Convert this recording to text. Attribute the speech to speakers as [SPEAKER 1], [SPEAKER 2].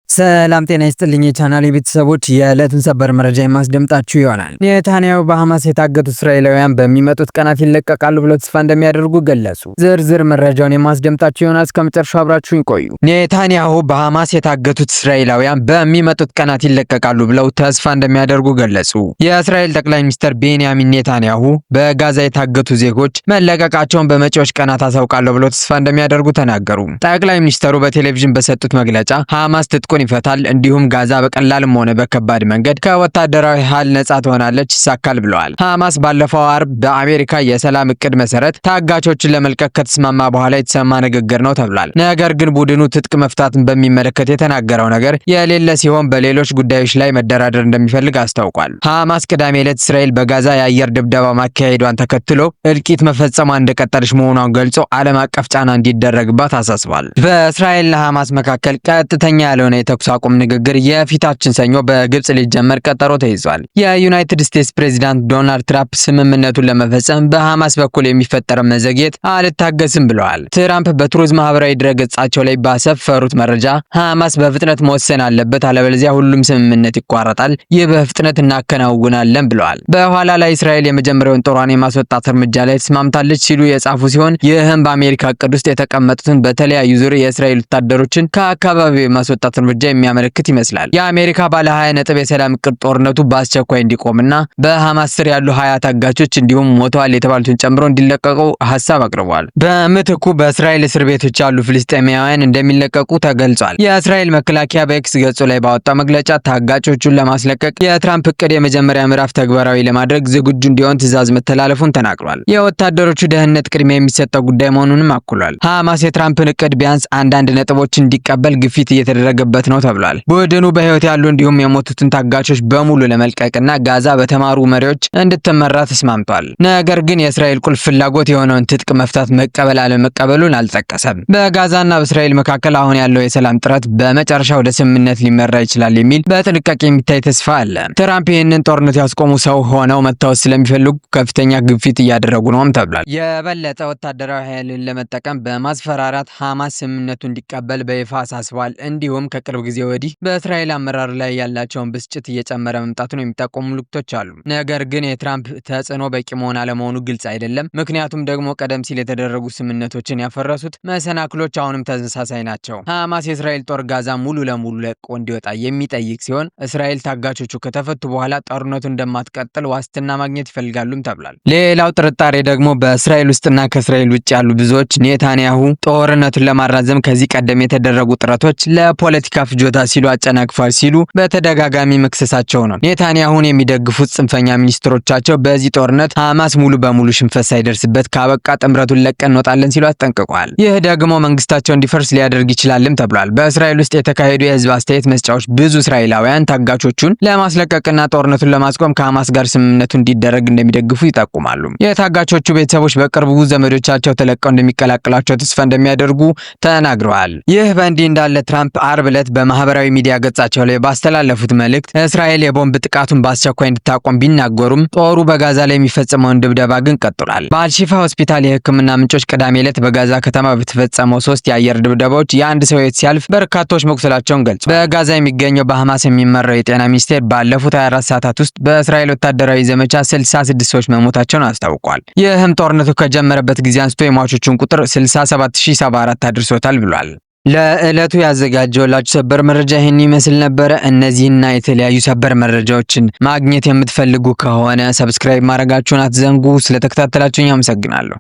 [SPEAKER 1] ሰላም ጤና ይስጥልኝ የቻናል ቤተሰቦች፣ የዕለቱን ሰበር መረጃ የማስደምጣችሁ ይሆናል። ኔታንያሁ በሐማስ የታገቱ እስራኤላውያን በሚመጡት ቀናት ይለቀቃሉ ብለው ተስፋ እንደሚያደርጉ ገለጹ። ዝርዝር መረጃውን የማስደምጣችሁ ይሆናል። እስከ መጨረሻው አብራችሁን ቆዩ። ኔታንያሁ በሐማስ የታገቱት እስራኤላውያን በሚመጡት ቀናት ይለቀቃሉ ብለው ተስፋ እንደሚያደርጉ ገለጹ። የእስራኤል ጠቅላይ ሚኒስትር ቤንያሚን ኔታንያሁ በጋዛ የታገቱ ዜጎች መለቀቃቸውን በመጪዎች ቀናት አሳውቃለሁ ብለው ተስፋ እንደሚያደርጉ ተናገሩ። ጠቅላይ ሚኒስትሩ በቴሌቪዥን በሰጡት መግለጫ ሐማስ ትጥቁን ይፈታል፣ እንዲሁም ጋዛ በቀላልም ሆነ በከባድ መንገድ ከወታደራዊ ኃይል ነጻ ትሆናለች፣ ይሳካል ብለዋል። ሐማስ ባለፈው አርብ በአሜሪካ የሰላም እቅድ መሰረት ታጋቾችን ለመልቀቅ ከተስማማ በኋላ የተሰማ ንግግር ነው ተብሏል። ነገር ግን ቡድኑ ትጥቅ መፍታትን በሚመለከት የተናገረው ነገር የሌለ ሲሆን በሌሎች ጉዳዮች ላይ መደራደር እንደሚፈልግ አስታውቋል። ሐማስ ቅዳሜ ዕለት እስራኤል በጋዛ የአየር ድብደባ ማካሄዷን ተከትሎ እልቂት መፈጸሟን እንደቀጠለች መሆኗን ገልጾ ዓለም አቀፍ ጫና እንዲደረግባት አሳስቧል። በእስራኤልና ሐማስ መካከል ቀጥተኛ ያልሆነ የተኩስ አቁም ንግግር የፊታችን ሰኞ በግብጽ ሊጀመር ቀጠሮ ተይዟል። የዩናይትድ ስቴትስ ፕሬዚዳንት ዶናልድ ትራምፕ ስምምነቱን ለመፈጸም በሐማስ በኩል የሚፈጠረው መዘግየት አልታገስም ብለዋል። ትራምፕ በትሩዝ ማህበራዊ ድረገጻቸው ላይ ባሰፈሩት መረጃ ሐማስ በፍጥነት መወሰን አለበት፣ አለበለዚያ ሁሉም ስምምነት ይቋረጣል፣ ይህ በፍጥነት እናከናውናለን ብለዋል። በኋላ ላይ እስራኤል የመጀመሪያውን ጦሯን የማስወጣት እርምጃ ላይ ተስማምታለች ሲሉ የጻፉ ሲሆን ይህም በአሜሪካ እቅድ ውስጥ የተቀመጡትን በተለያዩ ዙር የእስራኤል ወታደሮችን ከአካባቢው የማስወጣት እርምጃ የሚያመለክት ይመስላል። የአሜሪካ ባለ 20 ነጥብ የሰላም እቅድ ጦርነቱ በአስቸኳይ እንዲቆምና በሐማስ ስር ያሉ 20 ታጋቾች እንዲሁም ሞተዋል የተባሉትን ጨምሮ እንዲለቀቁ ሀሳብ አቅርቧል። በምትኩ በእስራኤል እስር ቤቶች ያሉ ፍልስጤማውያን እንደሚለቀቁ ተገልጿል። የእስራኤል መከላከያ በኤክስ ገጹ ላይ ባወጣው መግለጫ ታጋቾቹን ለማስለቀቅ የትራምፕ እቅድ የመጀመሪያ ምዕራፍ ተግባራዊ ለማድረግ ዝግጁ እንዲሆን ትዕዛዝ መተላለፉን ተናግሯል። የወታደሮቹ ደህንነት ቅድሚያ የሚሰጠው ጉዳይ መሆኑንም አክሏል። ሐማስ የትራምፕን እቅድ ቢያንስ አንዳንድ ነጥቦች እንዲቀበል ግፊት እየተደረገበት ነው ተብሏል። ቡድኑ በህይወት ያሉ እንዲሁም የሞቱትን ታጋቾች በሙሉ ለመልቀቅና ጋዛ በተማሩ መሪዎች እንድትመራ ተስማምቷል። ነገር ግን የእስራኤል ቁልፍ ፍላጎት የሆነውን ትጥቅ መፍታት መቀበል አለመቀበሉን አልጠቀሰም። በጋዛና በእስራኤል መካከል አሁን ያለው የሰላም ጥረት በመጨረሻ ወደ ስምምነት ሊመራ ይችላል የሚል በጥንቃቄ የሚታይ ተስፋ አለ። ትራምፕ ይህንን ጦርነት ያስቆሙ ሰው ሆነው መታወስ ስለሚፈልጉ ከፍተኛ ግፊት እያደረጉ ነውም ተብሏል። የበለጠ ወታደራዊ ኃይልን ለመጠቀም በማስፈራራት ሐማስ ስምምነቱ እንዲቀበል በይፋ አሳስቧል። እንዲሁም ከቅርብ ጊዜ ወዲህ በእስራኤል አመራር ላይ ያላቸውን ብስጭት እየጨመረ መምጣቱን የሚጠቁሙ ምልክቶች አሉ። ነገር ግን የትራምፕ ተጽዕኖ በቂ መሆን አለመሆኑ ግልጽ አይደለም። ምክንያቱም ደግሞ ቀደም ሲል የተደረጉ ስምምነቶችን ያፈረሱት መሰናክሎች አሁንም ተመሳሳይ ናቸው። ሐማስ የእስራኤል ጦር ጋዛ ሙሉ ለሙሉ ለቆ እንዲወጣ የሚጠይቅ ሲሆን እስራኤል ታጋቾቹ ከተፈቱ በኋላ ጦርነቱ እንደማትቀጥል ዋስትና ማግኘት ይፈልጋሉም ተብሏል። ሌላው ጥርጣሬ ደግሞ በእስራኤል ውስጥና ከእስራኤል ውጭ ያሉ ብዙዎች ኔታንያሁ ጦርነቱን ለማራዘም ከዚህ ቀደም የተደረጉ ጥረቶች ለፖለቲካ ፍጆታ ሲሉ አጨናግፏል ሲሉ በተደጋጋሚ መክሰሳቸው ነው። ኔታንያሁን የሚደግፉት ጽንፈኛ ሚኒስትሮቻቸው በዚህ ጦርነት ሐማስ ሙሉ በሙሉ ሽንፈት ሳይደርስበት ካበቃ ጥምረቱን ለቀን እንወጣለን ሲሉ አስጠንቅቋል። ይህ ደግሞ መንግስታቸው እንዲፈርስ ሊያደርግ ይችላልም ተብሏል። በእስራኤል ውስጥ የተካሄዱ የህዝብ አስተያየት መስጫዎች ብዙ እስራኤላውያን ታጋቾቹን ለማስለቀቅና ጦርነቱን ለማስቆም ከሐማስ ጋር ስምምነቱ እንዲደረግ እንደሚደግፉ ይጠቁማሉ። የታጋቾቹ ቤተሰቦች በቅርቡ ዘመዶቻቸው ተለቀው እንደሚቀላቀሏቸው ተስፋ እንደሚያደርጉ ተናግረዋል። ይህ በእንዲህ እንዳለ ትራምፕ አርብ ዕለት በማህበራዊ ሚዲያ ገጻቸው ላይ ባስተላለፉት መልእክት እስራኤል የቦምብ ጥቃቱን በአስቸኳይ እንድታቆም ቢናገሩም ጦሩ በጋዛ ላይ የሚፈጽመውን ድብደባ ግን ቀጥሏል። በአልሺፋ ሆስፒታል የሕክምና ምንጮች ቅዳሜ ዕለት በጋዛ ከተማ በተፈጸመው 3 የአየር ድብደባዎች የአንድ ሰው ሕይወት ሲያልፍ በርካቶች መቁሰላቸውን ገልጿል። በጋዛ የሚገኘው በሐማስ የሚመራው የጤና ሚኒስቴር ባለፉት 24 ሰዓታት ውስጥ በእስራኤል ወታደራዊ ዘመቻ 66 ሰዎች መሞታቸውን አስታውቋል። ይህም ጦርነቱ ከጀመረበት ጊዜ አንስቶ የሟቾቹን ቁጥር 67074 አድርሶታል ብሏል። ለዕለቱ ያዘጋጀሁላችሁ ሰበር መረጃ ይህን ይመስል ነበረ። እነዚህና የተለያዩ ሰበር መረጃዎችን ማግኘት የምትፈልጉ ከሆነ subscribe ማድረጋችሁን አትዘንጉ። ስለተከታተላችሁኝ አመሰግናለሁ።